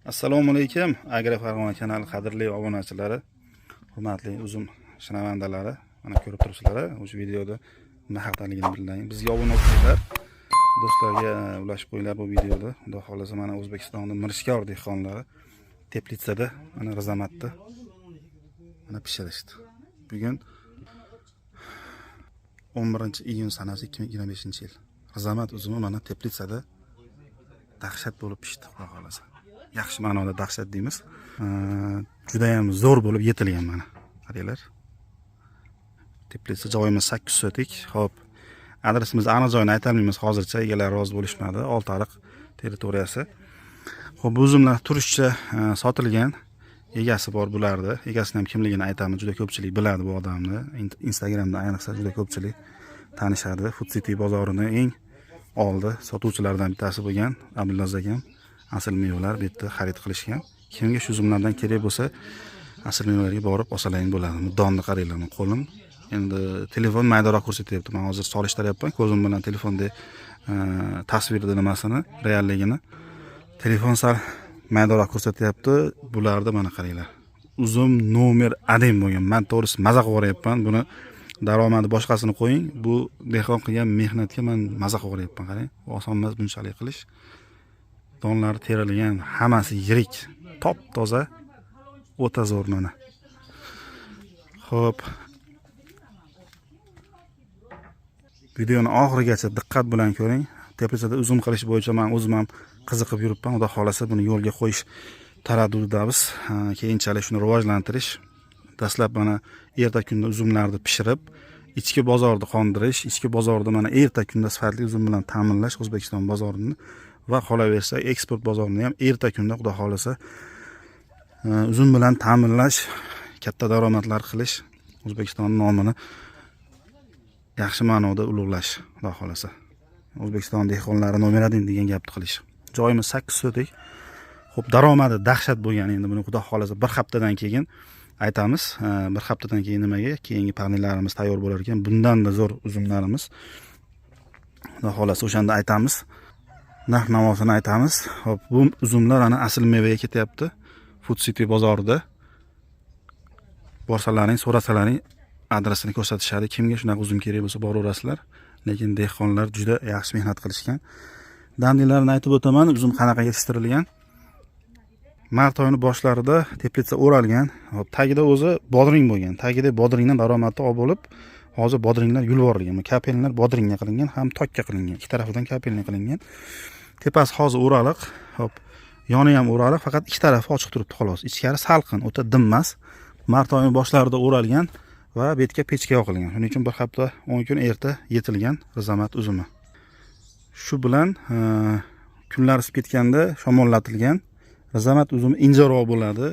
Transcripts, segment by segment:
Assalomu alaykum, Agro Farg'ona kanali qadrli obunachilari, hurmatli uzum shinavandalari. Mana ko'rib turibsizlar, o'sha videoda nima haqdaligini bilang. Bizga obuna bo'linglar, do'stlarga ulashib qo'yinglar bu videoda. Xudo xohlasa, mana O'zbekistonda mirishkor dehqonlari teplitsada mana rizamatni mana pishirishdi. Bugun 11-iyun sanasi 2025-yil. Rizamat uzumi mana teplitsada dahshat bo'lib pishdi, Xudo xohlasa. Yaxshi ma'noda dahshat deymiz. Judayam zo'r bo'lib yetilgan mana. Qaranglar. Teplitsa joyimiz 8 sotik. Xo'p. Adresimizni aniq joyini aytolmaymiz hozircha, egalari rozi bo'lishmadi. Oltiariq territoriyasi. Xo'p, bu uzumlar turishcha sotilgan. Egasi bor bularni. Egasini ham kimligini aytamiz. Juda ko'pchilik biladi bu odamni. Instagramda ayniqsa juda ko'pchilik tanishadi. Food City bozorini eng oldi sotuvchilardan bittasi bo'lgan Abdulaziz akam asl mevalar bu yerda xarid qilishgan. Kimga shu uzumlardan kerak bo'lsa, asl mevalarga borib olsalaring bo'ladi. Donni qaranglar, mana qo'lim. Endi telefon maydaroq ko'rsatyapti. Men hozir solishtiryapman ko'zim bilan telefonda tasvirda nimasini, realligini. Telefon sal maydaroq ko'rsatyapti. Bularda mana qaranglar. Uzum номер 1 bo'lgan. Men to'g'risi maza qilib yuboryapman. Buni daromadi boshqasini qo'ying. Bu dehqon qilgan mehnatga men maza qilib yuboryapman. Qarang, oson emas bunchalik qilish. Donlari terilgan, hammasi yirik, top toza, o'ta zo'r mana. Xo'p. Videoni oxirigacha diqqat bilan ko'ring. Teplitsada uzum qilish bo'yicha men o'zim ham qiziqib yuribman. Xudo xohlasa buni yo'lga qo'yish taraddudidamiz. Keyinchalik shuni rivojlantirish. Dastlab mana erta kunda uzumlarni pishirib, ichki bozorni qondirish, ichki bozorda mana erta kunda sifatli uzum bilan ta'minlash O'zbekiston bozorini va qolaversa eksport bozorini ham erta kunda Xudo xohlasa uzum bilan ta'minlash, katta daromadlar qilish, O'zbekiston nomini yaxshi ma'noda ulug'lash, Xudo xohlasa. O'zbekiston dehqonlari номер 1 degan gapni qilish. Joyimiz 8 sotik. Xo'p, daromadi dahshat bo'lgan. Endi buni Xudo xohlasa bir haftadan keyin aytamiz. Bir haftadan keyin nimaga? Keyingi panellarimiz tayyor bo'lar ekan. Bundan-da zo'r uzumlarimiz. Xudo xohlasa o'shanda aytamiz. Narx navosini aytamiz. Xo'p, bu uzumlar ana asl mevaga ketyapti. Food City bozorida. Borsalaring, so'rasalaring adresini ko'rsatishadi. Kimga shunaqa uzum kerak bo'lsa boraverasizlar. Lekin dehqonlar juda yaxshi mehnat qilishgan. Dandilarini aytib o'taman, uzum qanaqa yetishtirilgan. Mart oyini boshlarida teplitsa o'ralgan. Hop, tagida o'zi bodring bo'lgan. Tagida bodringdan daromadni olib bo'lib, hozir bodringlar yulib yuborilgan. Kapellar bodringga qilingan, ham tokka qilingan. Ikki tarafidan kapelni qilingan. Tepasi hozir o'raliq. Hop, yoni ham o'raliq, faqat ikki tarafi ochiq turibdi xolos. Ichkari salqin, o'ta dimmas. Mart oyini boshlarida o'ralgan va bu yerga pechka yoqilgan. Shuning uchun bir hafta 10 kun erta yetilgan rizamat uzumi. Shu bilan kunlar isib ketganda shamollatilgan rizamat uzumi injaroq bo'ladi.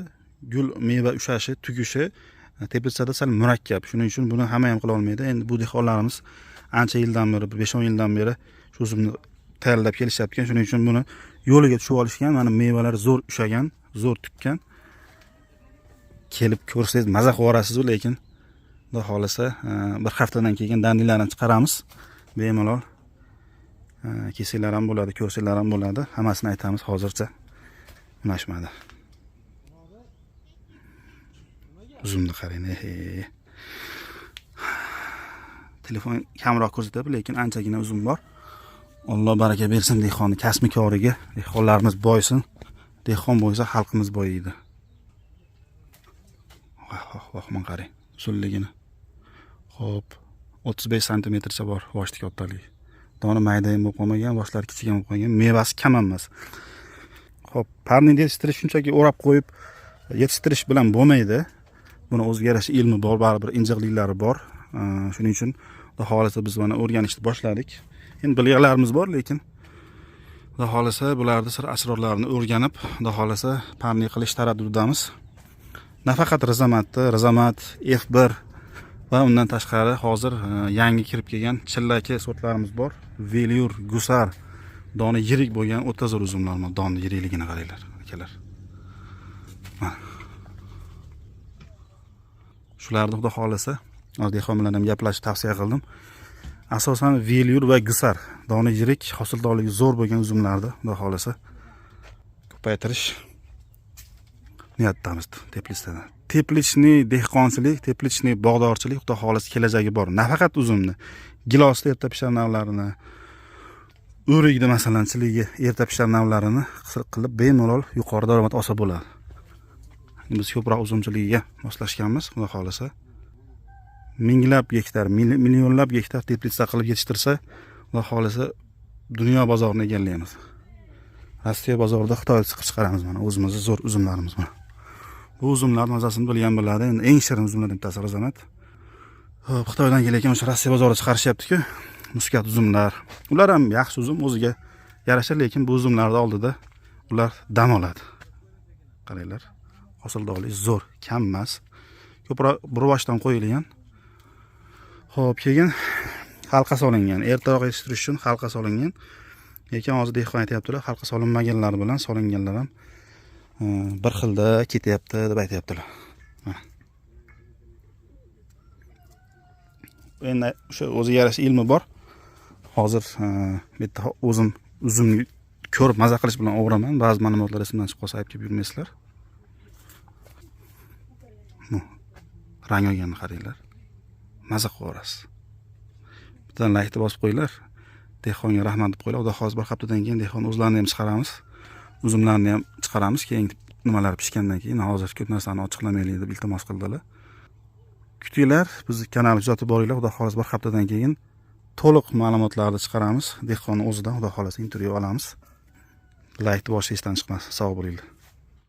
Gul meva ushashi, tugishi teplitsada sal murakkab. Shuning uchun buni hamma ham qila olmaydi. Endi bu dehqonlarimiz ancha yildan beri, 5-10 yildan beri shu uzumni tayyorlab kelishyapti. Shuning uchun buni yo'liga tushib olishgan. Mana mevalar zo'r ushagan, zo'r tukkan. Kelib ko'rsangiz maza qilib yuborasiz, lekin Xudo xohlasa bir haftadan keyin dandilarni chiqaramiz. Bemalol kelsanglar ham bo'ladi, ko'rsanglar ham bo'ladi. Hammasini aytamiz, hozircha unashmadi. Uzumni qarang, eh. Telefon kamroq ko'rsatyapti, lekin anchagina uzum bor. Alloh baraka bersin dehqonni kasbi koriga. Dehqonlarimiz boysin. Dehqon bo'lsa xalqimiz boyiydi. Voh, voh, voh, mana qarang uzunligini. Xo'p, 35 santimetrcha bor boshli kattaligi. Doni mayda ham bo'lib qolmagan, boshlari kichik ham bo'lib qolgan, mevasi kam emas. Xo'p, parnikni yetishtirish shunchaki o'rab qo'yib yetishtirish bilan bo'lmaydi. Buni o'ziga yarasha ilmi bor, baribir injiqliklari bor. Shuning uchun Xudo xohlasa biz mana o'rganishni boshladik. Endi bilganlarimiz bor, lekin Xudo xohlasa bularni sir asrorlarini o'rganib, Xudo xohlasa parnik qilish taraddudidamiz. Nafaqat rizamatni, rizamat F1 va undan tashqari hozir yangi kirib kelgan chillaki sortlarimiz bor. Velyur, Gusar, doni yirik bo'lgan o'ta zo'r uzumlar. Mana donni yirikligini qaranglar, akalar. Mana. Shularni Xudo xohlasa, hozir dehqon bilan ham gaplashib tavsiya qildim. Asosan Velyur va Gusar doni yirik, hosildorligi zo'r bo'lgan uzumlarni Xudo xohlasa ko'paytirish Niyatdamiz теплица da. Тепличный dehqonchilik, тепличный bog'dorchilik, xudo xohlasa, kelajagi bor. Nafaqat uzumni, gilosni erta pishar navlarini, o'rikni, masalan, chiligi erta pishar navlarini qilib bemalol yuqori daromad olsa bo'ladi. Biz ko'proq uzumchiligiga moslashganmiz. Xudo xohlasa, minglab gektar, millionlab gektar теплица qilib yetishtirsa, xudo xohlasa, dunyo bozorini egallaymiz. Rossiya bozorida Xitoyga chiqib chiqaramiz. Mana, o'zimizni zo'r uzumlarimiz. Mana bu uzumlar mazasini bilgan biladi endi, eng shirin uzumlardan bittasi Rizamat. Ho'p, Xitoydan kelayotgan o'sha Rossiya bozorida chiqarishyaptiku muskat uzumlar, ular ham yaxshi uzum o'ziga yarasha, lekin bu uzumlarni oldida ular dam oladi. Qaranglar, hosildorlik zo'r, kam emas, ko'proq burvoshdan qo'yilgan. Ho'p, keyin halqa solingan, ertaroq yetishtirish uchun halqa solingan. Lekin hozir dehqon aytyaptilar, halqa solinmaganlar bilan solinganlar ham bir xilda ketyapti deb aytyaptilar. Mana. Endi o'sha o'ziga yarasha ilmi bor. Hozir bitta o'zim uzumni ko'rib maza qilish bilan ovuraman. Ba'zi ma'lumotlar esimdan chiqib qolsa, ayb yurmaysizlar. Bu rang olganini qaranglar, maza qilaverasiz. Bittadan laykni bosib qo'yinglar, dehqonga rahmat deb qo'yinglar. Xudo xohlasa, bir haftadan keyin dehqon o'zlarini ham chiqaramiz, uzumlarni ham chiqaramiz. Keyin nimalar pishgandan keyin, hozir ko'p narsani ochiqlamaylik deb iltimos qildilar. Kutinglar, bizni kanalni kuzatib boringlar. Xudo xohlasa, bir haftadan keyin to'liq ma'lumotlarni chiqaramiz. Dehqonni o'zidan, xudo xohlasa, intervyu olamiz. Laykni bosish esdan chiqmasin. Sog' bo'linglar.